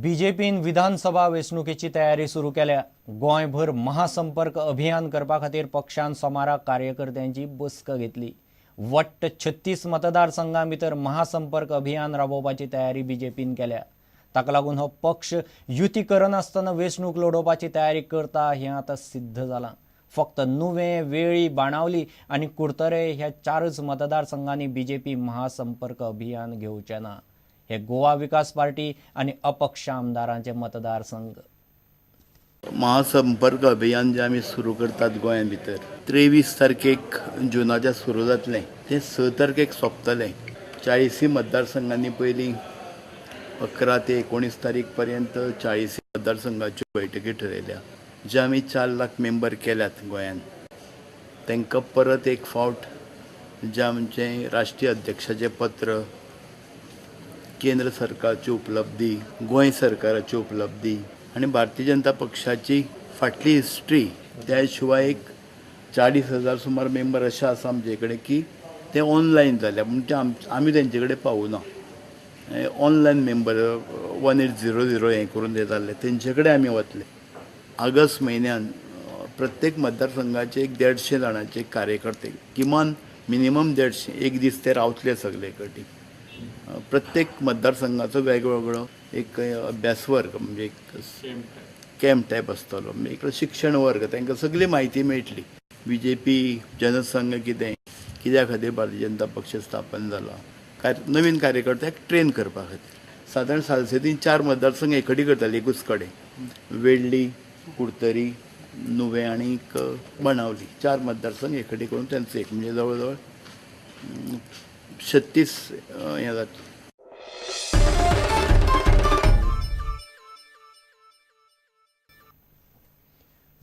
बीजेपीन विधानसभा वेंचणुकेची तयारी सुरू केल्या. गोंयभर महासंपर्क अभियान करपा खातीर पक्षान सोमारा कार्यकर्त्यांची बसका घेतली. वट्ट 36 मतदारसंघां भितर महासंपर्क अभियान राबोवपाची तयारी बीजेपीन केल्या. ताका लागून हो पक्ष युती करनासतना वेंचणूक लडोवपाची तयारी करता हें आतां सिद्ध जालां. फक्त नुवें, वेळी, बाणावली आनी कुडतरे ह्या 4 मतदारसंघांनी बीजेपी महासंपर्क अभियान घेवचें ना. हे गोवा विकास पार्टी आनी अपक्ष आमदारांचे मतदारसंघ. महासंपर्क अभियान जे आमी सुरू करतात गोंया भितर 23 तारखेक जुनाच्या सुरू जातलें, तें 6 तारखेक सोंपतलें. 40 मतदारसंघांनी पयलीं 11 ते 19 तारीख पर्यंत 40 मतदारसंघाच्यो बैठकी ठरयल्या. जे आमी 4 लाख मेंबर केल्यात गोंयान, तांकां परत एक फावट जे आमचें राष्ट्रीय अध्यक्षाचें पत्र, केंद्र सरकारची उपलब्धी, गोंय सरकाराची उपलब्धी आनी भारतीय जनता पक्षाची फाटली हिस्ट्री, त्या शिवाय एक 40,000 सुमार मेंबर अशें आसा आमचे कडेन की ते ऑनलायन जाल्या, म्हणजे आमी तेंचे कडेन पावना. ऑनलायन मेंबर 1800 हें करून ते जाल्ले, तेंचे कडेन आमी वतले. ऑगस्ट म्हयन्यान प्रत्येक मतदारसंघाचे एक 150 जाणांचे कार्यकर्ते, किमान मिनिमम 150, एक दीस ते रावतले सगळे कडेन. प्रत्येक मतदारसंघाचो वेगवेगळो एक अभ्यास वर्ग, म्हणजे एक कॅम्प टायप आसतलो, म्हणजे एक शिक्षण वर्ग, तांकां सगळी म्हायती मेळटली. बी जे पी जनसंघ कितें, कित्या खातीर भारतीय जनता पक्ष स्थापन जाला, नवीन कार्यकर्त्याक ट्रेन करपा खातीर. सादारण सालसेतीन 4 मतदारसंघ एकटी करताले एकूच कडेन, वेडली, कुडतरी, नुवें आनी बाणावली, 4 मतदारसंघ एकटी करून त्यांचं एक म्हणजे जवळ जवळ 36 हें जाता.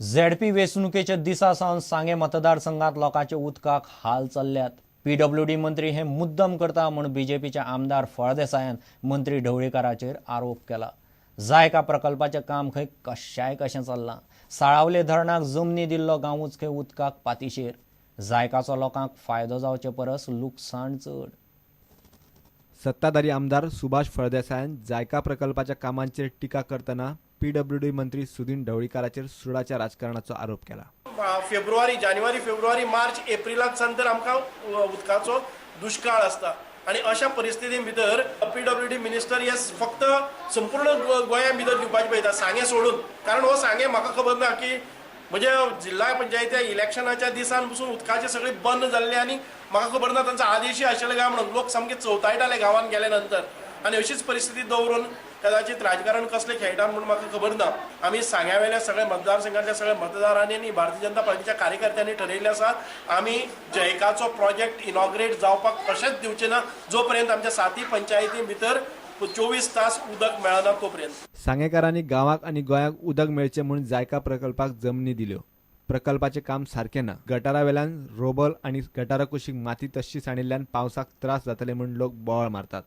झेडपी वेंचणुकेच्या दिसा सावन सांगें मतदारसंघात लोकांचे उदकाक हाल चल्ल्यात. पीडब्ल्यूडी मंत्री हे मुद्दम करता म्हूण बीजेपीच्या आमदार फळदेसायान मंत्री ढवळीकाराचेर आरोप केला. जायका प्रकल्पाचें काम खंय कशाय कशें चल्लां. साळावले धरणाक जमनी दिल्लो गांवूच खंय उदकाक पातिशेर. जायकाचो लोकांक फायदो जावचे परस लुकसाण चड. सत्ताधारी आमदार सुभाष फळदेसायान जायका प्रकल्पाच्या कामांचेर टिका करतना पीडब्ल्यूडी मंत्री सुदिन ढवळीकाराचेर सुडाच्या राजकारणाचो आरोप केला. फेब्रुवारी, जानेवारी, फेब्रुवारी, मार्च, एप्रिलाक सावन तर आमकां उदकाचो दुश्काळ आसता आनी अशा परिस्थिती भितर पीडब्ल्यूडी मिनिस्टर हे फक्त संपूर्ण गोंया भितर दिवपाचें पळयता, सांगें सोडून. कारण हो सांगें म्हाका खबर ना की म्हणजे जिल्हा पंचायती इलेक्शनाच्या दिसान पसून उदकाचे सगळे बंद जाल्ले आनी म्हाका खबर ना तांचो आदेशय आशिल्ले काय म्हणून. लोक सामके चवताळटाले गांवांत गेले नंतर आनी अशीच परिस्थिती दवरून कदाचित राजकारण कसलें खेळटा म्हणून म्हाका खबर ना. आमी सांग्या वेल्या सगळ्या मतदारसंघातल्या सगळ्या मतदारांनी आनी भारतीय जनता पार्टीच्या कार्यकर्त्यांनी ठरयिल्लें आसा, आमी जैकाचो प्रोजेक्ट इनॉग्रेट जावपाक कशेंच दिवचे ना जो पर्यंत आमच्या 7 पंचायती भितर 24 तास उदक मेळना तोपर्यंत. सांगेकारांनी गांवाक आनी गोंयाक उदक मेळचें म्हूण जायका प्रकल्पाक जमनी दिल्यो. प्रकल्पाचें काम सारकें ना. गटारा वेल्यान रोबल आनी गटारा कुशीक माती तश्शी सांडिल्ल्यान पावसाक त्रास जातले म्हूण लोक बोवाळ मारतात.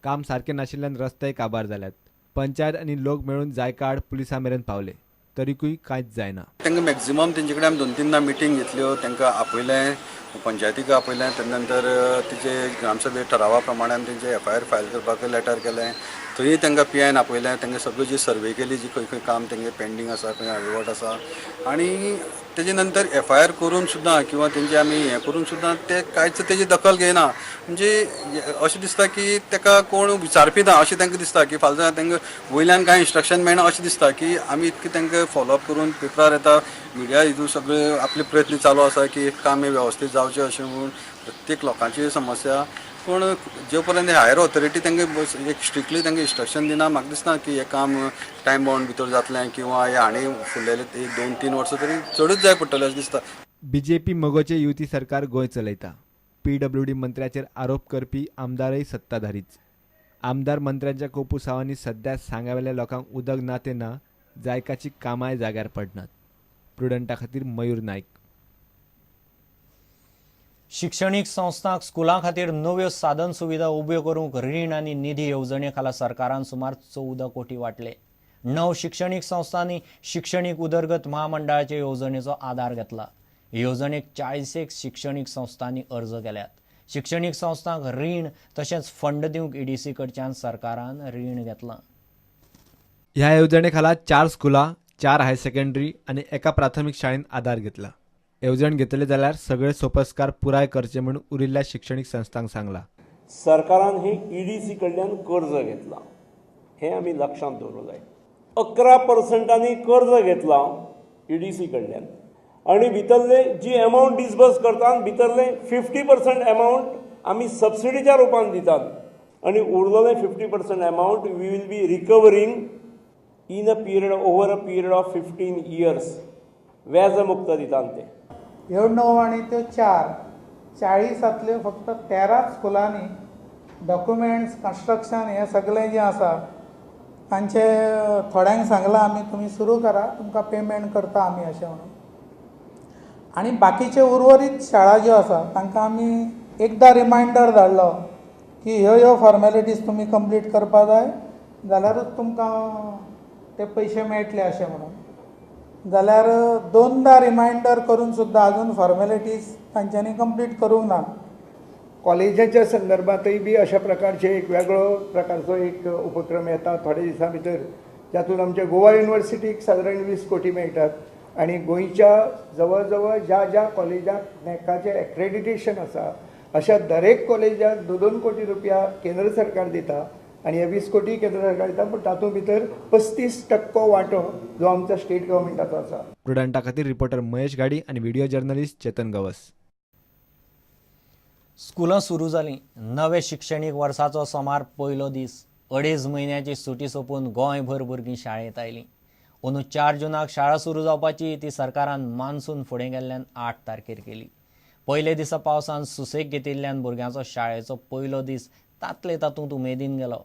काम सारकें नाशिल्ल्यान रस्तेय काबार जाल्यात. पंचायत आनी लोक मेळून जायका आड पुलिसां मेरेन पावले तरीकूय कांयच जायना. तांकां मॅक्झिमम तेंचे कडेन आमी 2-3 मिटींग घेतल्यो, तांकां आपयलें, पंचायतीक आपयलें, तेजे नंतर तेजे ग्रामसभे ठरावा प्रमाणे आमी तेंचे एफ I R file करपाक लेटर केलें. थंय तांकां पी आयन आपयलें, तांकां सगळी जी सर्वे केली, जी खंय खंय काम तेंगे पेंडींग आसा, खंय अडवट आसा, आनी तेजे नंतर एफ I R करून सुद्दां किंवा तेंचे आमी हें करून सुद्दां ते कांयच तेजी दखल घेयना. म्हणजे अशें दिसता की ताका कोण विचारपी ना अशें तांकां दिसता की फाल्यां तांकां वयल्यान कांय इन्स्ट्रक्शन मेळना अशें दिसता की आमी इतकें तांकां फॉलोअप करून पेपरार येता, मिडिया हितून सगळे आपले प्रयत्न चालू आसा की काम हें वेवस्थीत जावचें अशें म्हणून प्रत्येक लोकांची समस्या. पूण जे पर्यंत हायर ऑथॉरिटी तांकां एक स्ट्रिक्टली तांकां इन्स्ट्रक्शन दिना, म्हाका दिसना की हें काम टायम बाउंड भितर जातलें किंवा हे आनी फुडले 2-3 वर्सां तरी चडूच जाय पडटलें अशें दिसता. बीजेपी मगोचे युती सरकार गोंय चलयता. पीडब्ल्यूडी मंत्र्याचेर आरोप करपी आमदारय सत्ताधारीच. आमदार मंत्र्यांच्या कोपुसावांनी सध्या सांग्यावेल्या लोकांक उदक ना ते ना, जायकाची कामाय जाग्यार पडनात. प्रुडंटा खातीर मयूर नायक. शिक्षणीक संस्थांक स्कुलां खातीर नव्यो साधन सुविधा उब्यो करूंक रीण आनी निधी येवजणे खाला सरकारान सुमार 14 कोटी वांटले. 9 शिक्षणीक संस्थांनी शिक्षणीक उदरगत महामंडळाचे येवजणेचो आदार घेतला. येवजणेक 40 शिक्षणीक संस्थांनी अर्ज केल्यात. शिक्षणीक संस्थांक रीण तशेंच फंड दिवंक ईडीसी कडच्यान सरकारान रीण घेतलां. ह्या येवजणे खाला 4 स्कुलां, 4 हायर सेकंडरी आनी एका प्राथमीक शाळेन आदार घेतला. येवजण घेतले जाल्यार सगळे सोपस्कार पुराय करचे म्हूण उरिल्ल्या शिक्षणीक संस्थांक सांगला. सरकारान हे ईडीसी कडल्यान कर्ज घेतला हे आमी लक्षांत दवरूंक जाय. 11% कर्ज घेतला ईडीसी कडल्यान आनी भितरले जी एमावंट डिसबर्स करतात भितरले 50% एमावंट आमी सबसिडीच्या रुपान दितात आनी उरलेले 50% amount we will be recovering in a period over a period of 15 years व्याजमुक्त दितात ते. ह्यो 9 आनी त्यो 4 40 फक्त 13 स्कुलांनी डॉक्युमेंट्स कन्स्ट्रक्शन हें सगळें जें आसा तांचे थोड्यांक सांगलां आमी तुमी सुरू करा, तुमकां पेमेंट करता आमी अशें म्हणून. आनी बाकीचे उर्वरीत शाळा ज्यो आसा तांकां आमी एकदां रिमायंडर धाडलो की ह्यो ह्यो फॉर्मेलिटीज तुमी कंप्लीट करपा जाय जाल्यारूच तुमकां ते पयशे मेळटले अशें म्हणून. जाल्यार 2दा रिमायंडर करून सुद्दां अजून फॉर्मेलिटीज तांच्यांनी कंप्लीट करूंक ना. कॉलेजाच्या संदर्भातय बी अशा प्रकारचे एक वेगळो प्रकारचो एक उपक्रम येता थोड्या दिसां भितर, जातूंत आमच्या गोवा युनिवर्सिटीक सादारण 20 कोटी मेळटात आनी गोंयच्या जवळ जवळ ज्या ज्या कॉलेजाक नॅकाचें एक्रेडिटेशन आसा अशा दरेक कॉलेजाक 2-2 कोटी रुपया केंद्र सरकार दिता आनी हे 20 कोटी केंद्र सरकार दिता, पूण तातूंत भितर 35% वांटो जो आमच्या स्टेट गव्हर्मेंटाचो आसा. प्रुडंटा खातीर रिपोर्टर महेश घाडी आनी व्हिडिओ जर्नलिस्ट चेतन गवस. स्कुलां सुरू जालीं. नवे शिक्षणीक वर्साचो सोमार पयलो दीस. 2.5 म्हयन्याची सुटी सोंपून गोंयभर भुरगीं शाळेंत आयलीं. अंदू 4 जूनाक शाळा सुरू जावपाची ती सरकारान मान्सून फुडें गेल्ल्यान 8 तारखेर केली. पयले दिसा पावसान सुसेग घेतिल्ल्यान भुरग्यांचो शाळेचो पयलो दीस तातले तातूंत उमेदीन गेलो.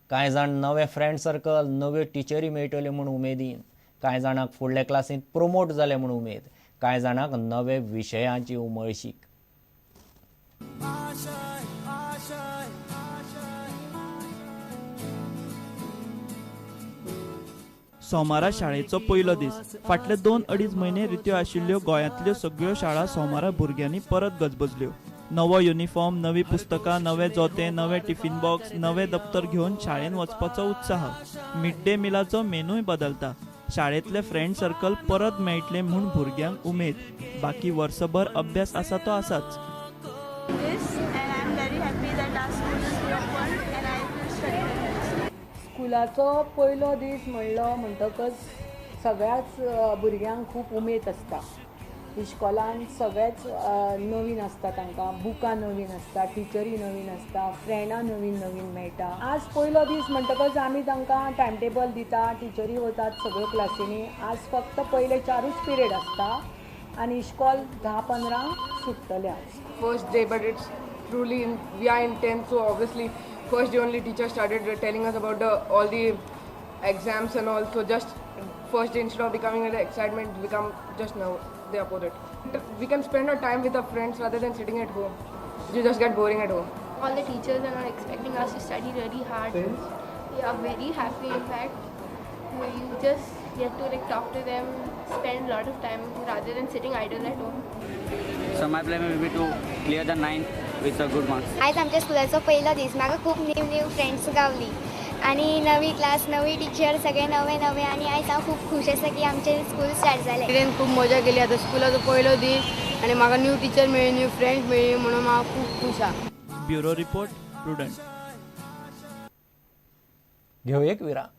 कांय जाण नवे फ्रेंड सर्कल, नव्यो टिचरी मेळटल्यो म्हूण उमेदीन, कांय जाणांक फुडल्या क्लासींत प्रोमोट जाले म्हूण उमेद, कांय जाणांक नवे विशयांची उमळशीक. सोमारा शाळेचो पयलो दीस. फाटले 2-2.5 म्हयने रित्यो आशिल्ल्यो गोंयांतल्यो सगळ्यो शाळा सोमारा भुरग्यांनी परत गजबजल्यो. नवो युनिफॉर्म, नवी पुस्तकां, नवे जोते, नवे टिफिन बॉक्स, नवे दप्तर घेवन शाळेंत वचपाचो उत्साह. मिड डे मिलाचो मेनूय बदलता. शाळेंतले फ्रेंड सर्कल परत मेळटले म्हूण भुरग्यांक उमेद. बाकी वर्सभर अभ्यास आसा तो आसाच. स्कुलाचो पयलो दीस म्हणलो म्हणटकच सगळ्याच भुरग्यांक खूब उमेद आसता. इश्कोलान सगळेच नवीन आसता, तांकां बुकां नवीन आसता, टिचरी नवीन आसता, फ्रेंडां नवीन नवीन मेळटा. आज पयलो दीस म्हणटकच आमी तांकां टायम टेबल दिता, टिचरी वतात सगळ्यो क्लासींनी. आज फक्त पयले 4 पिरियड आसता आनी इश्कोल 10-15 सुट्टलें आज. First day, but it's truly we are in 10th, so obviously first day only teacher started telling us about all the exams and all, so just first day instead of becoming an excitement become just now the opposite. We can spend our time with our friends rather than sitting at home. You just get boring at home. All the teachers are not expecting us to study really hard. We are very happy, in fact. You just get to like talk to them, spend a lot of time rather than sitting idle at home. So my plan will be to clear the 9th with a good marks. आयज आमच्या स्कुलाचो पयलो दीस. म्हाका खूब new new friends गावली आनी नवी क्लास, नवी टिचर, सगळे नवे नवे, आनी आयज हांव खूब खूश आसा की आमचें स्कूल स्टार्ट जालें. कितें खूब मजा केली. आतां स्कुलाचो पयलो दीस आनी म्हाका न्यू टिचर मेळ्ळी, न्यू फ्रेंड्स मेळ्ळी, म्हणून हांव खूब खूश आसा. Bureau report, Prudent. घेवया एक विराम.